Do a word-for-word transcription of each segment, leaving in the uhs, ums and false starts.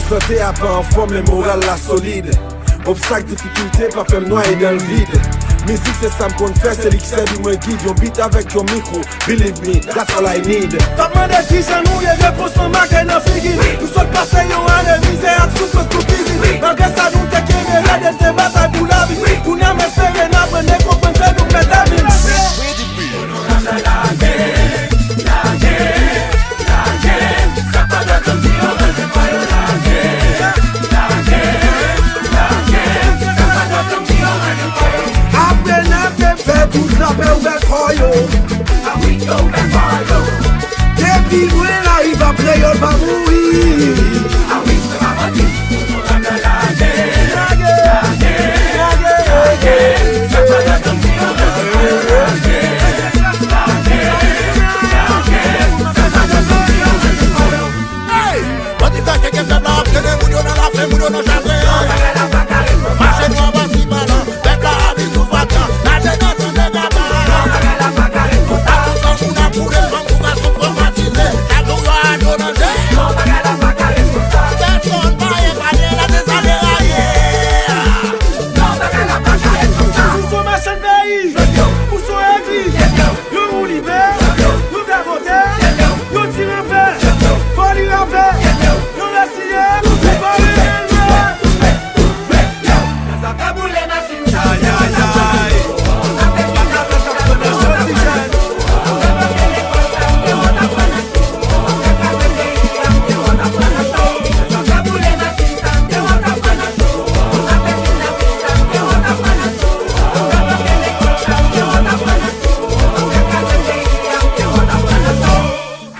Sante a pa anfòm, men moral la solid. Obstak, difikilte pa fè m nwaye dan l vid. Mizik se sa m konn fè, se li ki sèvi mwen gid. Yon bit avèk yon mikwo, believe me, that's all I need. T ap mande kijan nou ye, repons lan make nan figi. Nou sot pase yon ane mizè ak soufrans pou pizit. Malgre sa nou te kenbe rèd e te batay pou lavi. Kounye a m espere n aprann e konprann se nou k mèt lavi n. Apre n ap fè tout lapè ouvè kò yo. Depi lwen la riv ap kreyòl pa mouri. Hey! Bandi fè kèk pèp la ap tene moun yo nan lafen, moun yo nan chagren. Mache nwa pasi pa la, pèp la abi sou fatra, naje nan san de kaba. Atansan moun ap boule, fanm kou gason twomatize, chak jou yo a do danje. Pèsonn pa epanye, la te sa deraye. Ou se machann peyi, ou se egri. Yo woulibè, yo gagote, yo tire pè, fò li rapè, yo reziye, yo pa renmen lè. Ayayay.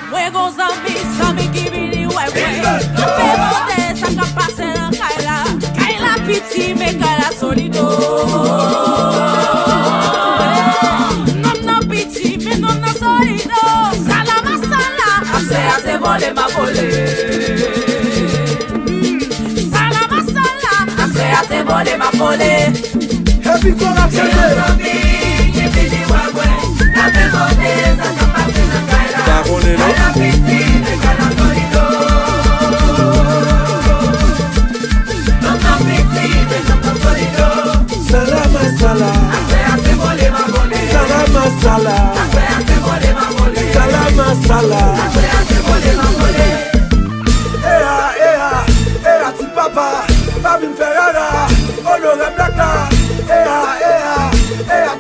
Mwen gon zanmi, zanmi ki vini wè mwen. Kanpe mande sa k ap pase nan kay la. Kay la piti, men kay la solido. Nonm nan piti, men nonm nan solido. Sala masala, aswè a se vole m ap vole. Sala masala, aswè a se vole m ap vole. Epi kò n ap chante. Pa konnen non. Sala masala. Sala masala. Sala masala. Eya, eya, eya, ti papa, pa vin fè rara, onorab Black la. Eya, eya, eya,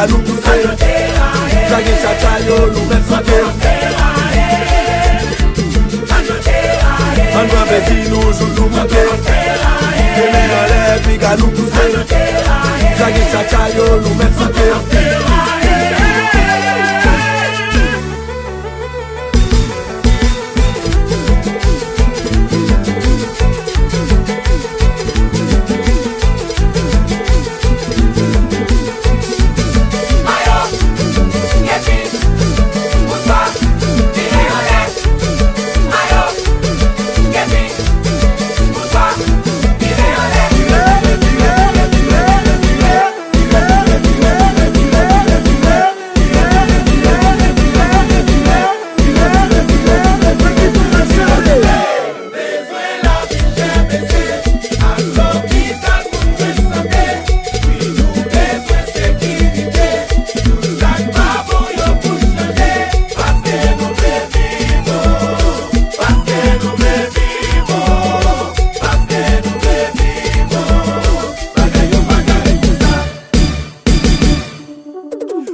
Nou pouse, sa gen tchatcha yo, nou mèt souke. Ann pran plezi nou jouk nou bouke. Kenbe anlè, piga nou pouse. Sa gen tchatcha yo, nou mèt souke.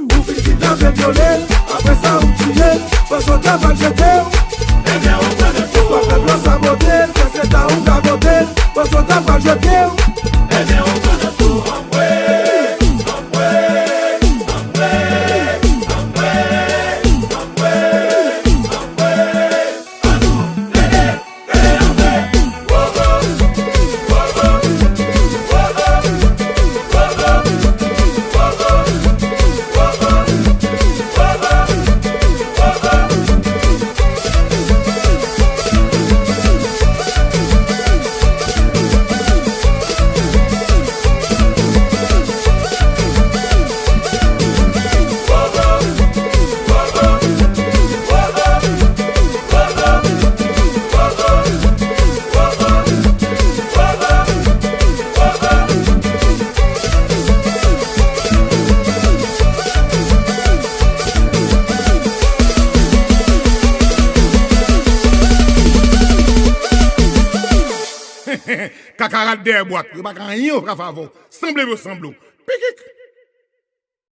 Ou fin kidnape, vyole l, apre sa ou tiye l, panse w ta pral jete w. Ebyen, ou pran nan kou. Pèp la sabote l, kè se ta ou ka bote l, panse w ta pral jete w. Ebyen, ou pran nan kou. Anmwe, anmwe, anmwe, anmwe, anmwe, anmwe. Kakarat dèyè bwat, yo pa ka anyen yo ka fè avè w. Sanble yo sanble w. Pikik!